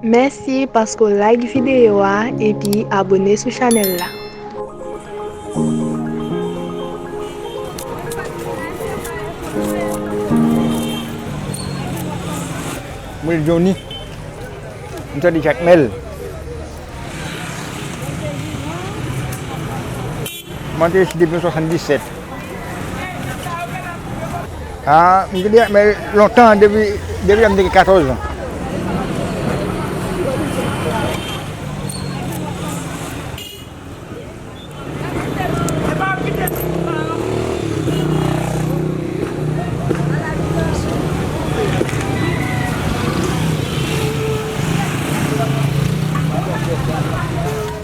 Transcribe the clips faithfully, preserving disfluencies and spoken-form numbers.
Mèsi paske w like videyo a epi abone sou chanèl la. Mwen Johnny. M tande Jakmèl. Mwen te isit depi swasanndiset. Ah, m te di, men lontan, depi, depi lè m te gen katòz an.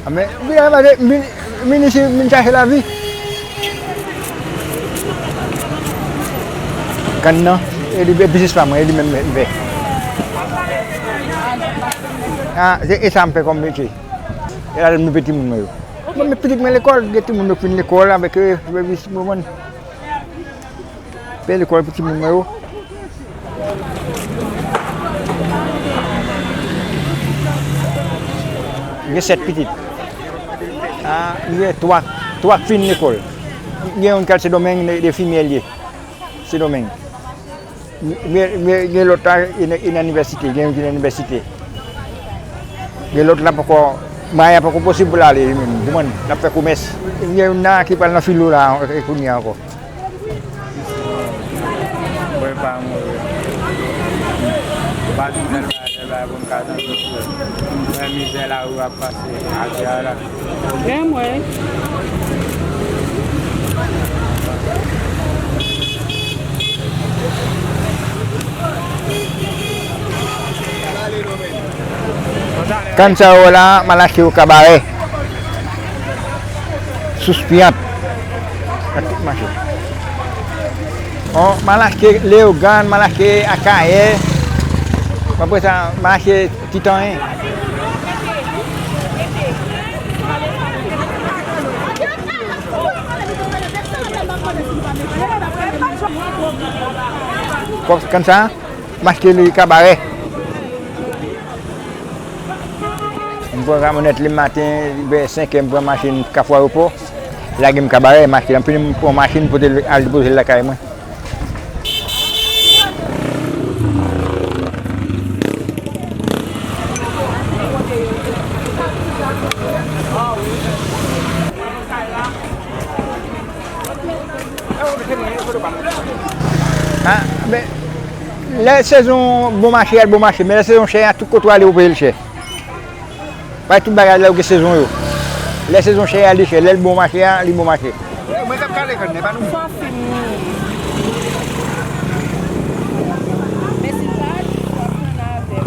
Ah, men, vin, vin, vin, vin isit, vin chache lavi. Kann nan, e li, e biznis pa mwen, e li menm m fè. Ah, se, e sa m fè kòm metye. E ladan m met timoun mwen yo. Mwen met pitit mwen lekòl, gen timoun yo fin lekòl avèk, euh, sèvis mwen. Peye lekòl pou timoun mwen yo. Gen sèt pitit. Ah, gen twa, twa k fin lekòl. Gen youn k al Sendomeng, de, de enfimyè l ye. Sendomeng. Gen, gen, gen lòt la, li nan, li nan inivèsite, gen youn ki nan inivèsite. Gen lòt la poko, bagay la poko posib pou l ale li menm, ou konprann? L ap fè komès. Gen youn la ki pral nan filo la, e, kounye a ankò. Mwen pa mouri. Pa di bèl bagay, bèl bagay pou m ka tande. Mwen mizè lari ap pase, atè a la. Renmen. Kann sa yo la, m al achte yo Kabarè. Sous Pyant. Ak tout mache. Bon, m al achte Leyogàn, m al achte Akayè. Apre sa, m al achte Titanyen. Kòb kann sa, m achte li Kabarè. M pran kamyonèt li maten, vè senk è, m pran machin Kafou Ayewopò, lage m Kabarè, m achte l. Anpi m pran machin, pote l, al depoze l lakay mwen. Ah, men, lè sezon bon mache, al bon mache, men lè sezon chè a, tout kote w ale, ou peye l chè. Bay tout bagay lè yo gen sezon yo. Lè sezon chè a, li chè. Lè l bon mache a, li bon mache. Mwen k ap kale kann nan, e pa nou. Fò fin wi. Mesi pa di fò fin avè m.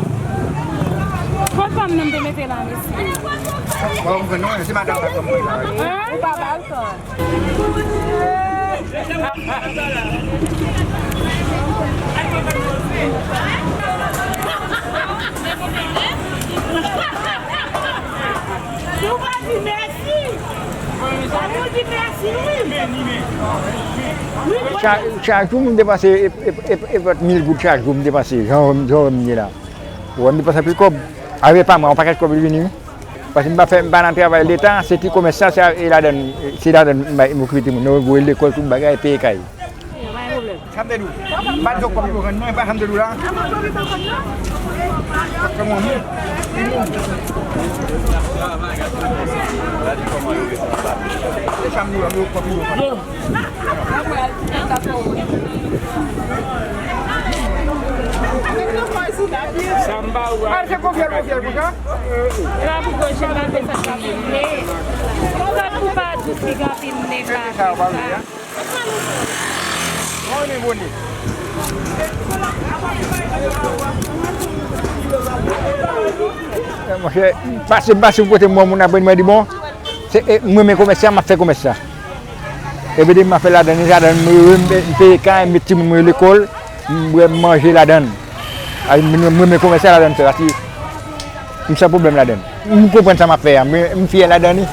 Fò fanm nan m te mete la, mesi. Bon, m konn non, se madanm sa fanm mwen la. Hein? Ou pa ba l tan. Si w pa di mèsi, fò w di mèsi, wi. Wi, chak, chak jou m depanse e, e, e, e, mil goud chak jou m depanse, jan, jan m ye la. Ou wè m depanse anpil kòb. Avè pa mwen, yon pakèt kòb li vini, wi. Paske m pa fè, m pa nan travay leta, se ti komès sa, se e ladan, se ladan m, m okipe timoun yo, voye lekòl, tout bagay, peye kay. Sa m te di w, m pa di w kòb yo rann non, e pa sa m te di w la. Fè mwen moun. Se sa m di w la, m di w kòb yo rann. Al fè konfyans, konfyans, konfyans. Sa pou gòj, m pa fè sa, sa pou mwen. Sa pou pa dous, li gen anpil nèg la. Bone, bone. Monchè, m pase, m pase pou kote m wè moun ap vann, mwen di bon, se, e, mwen renmen komès sa, m ap fè komès sa. Epi depi m ap fè ladann, ladann, m, m, m peye kay, m met timoun mwen lekòl, m bwè, m manje ladann. Ay, m, m renmen komès sa ladann fè, paske m san pwoblèm ladann. M konprann sa m ap fè a, m, m fyè ladann li.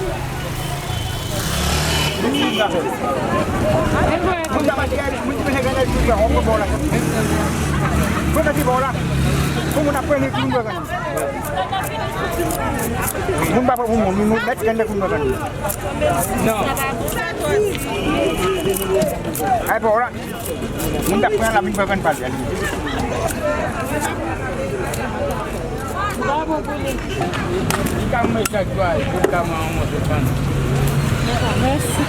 Moun ap prennen kou moun bwè kann. Moun pa pran pou moun, moun nèt, grann nèt moun bwè kann. Non. Ay, pa w la. Moun t ap pran la vin pran kann pa l. Li ka mwen chak jou, li ka mwen yon moso kann. Mèsi.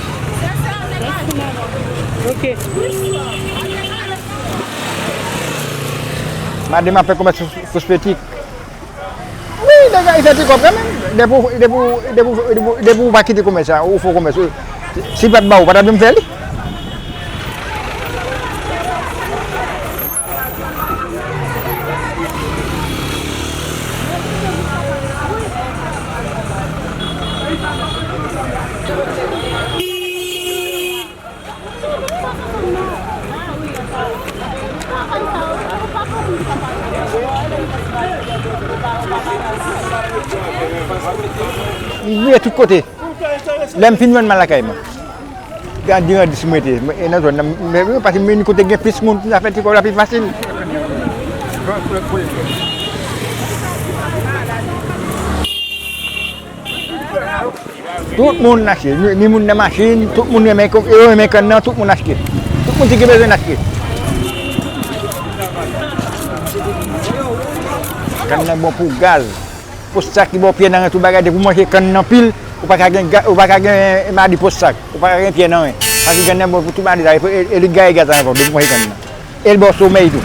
Mèsi, mama. Ok. Madanm ap fè komès kosmetik. Wi, nèg la, li fè ti kòb kanmenm. Depi w, depi w, depi w, depi w, depi w pa kite komès la, ou fè komès, ou, si l pa t ba ou, ou pa t ap janm fè li. M vire tout kote. Lè m fin jwenn m al lakay mwen. Gade randis m rete. E nan zòn nan, men, men, paske m vin kote gen plis moun, pou m ta fè ti kòb la pi fasil. Tout moun achte, ni, ni moun nan machin, tout moun renmen, yo renmen kann nan, tout moun achte. Tout moun ki gen bezwen achte. Kann nan bon pou gaz. Pwostat ki ba w pyè nan ren, tout bagay, depi w manje kann nan pil, ou pa ka gen ga-, ou pa ka gen maladi pwostat, ou pa ka gen pyè nan ren. Paske kann nan bon pou tout maladi sa, e, e, e li gaye gaz la ankò, depi w manje kann nan. E l ba w somèy tou.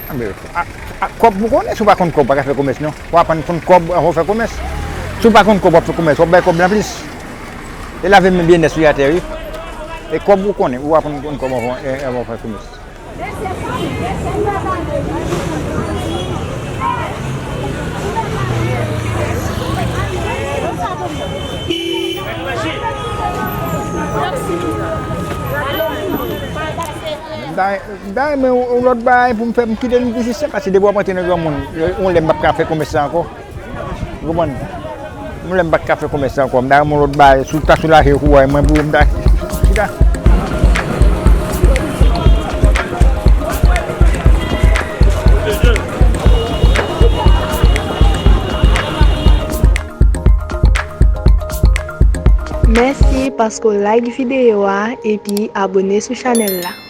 Anben, a, a, kòb ou konnen, si w pa konn kòb, ou pa ka fè komès non. W aprann konn kòb anvan w fè komès. Si w pa konn kòb, w ap fè komès, w ap bay kòb lan plis. E lave men byen nèt sou atè, wi. E kòb ou konnen, ou aprann konn kòb anvan, e, anvan w fè komès. M ta, m ta renmen yon, yon lòt bagay pou m fè, m kite mizisyen, paske depi w ap antre nan granmoun, yon lè m p ap ka fè komès sa ankò. Ou konprann? Mwen lè m pa t ka fè komès sa ankò, m ta renmen yon lòt bagay, si w ta soulaje kou a mwen pou m ta chita. Mèsi paske w like videyo a epi abone sou chanèl la.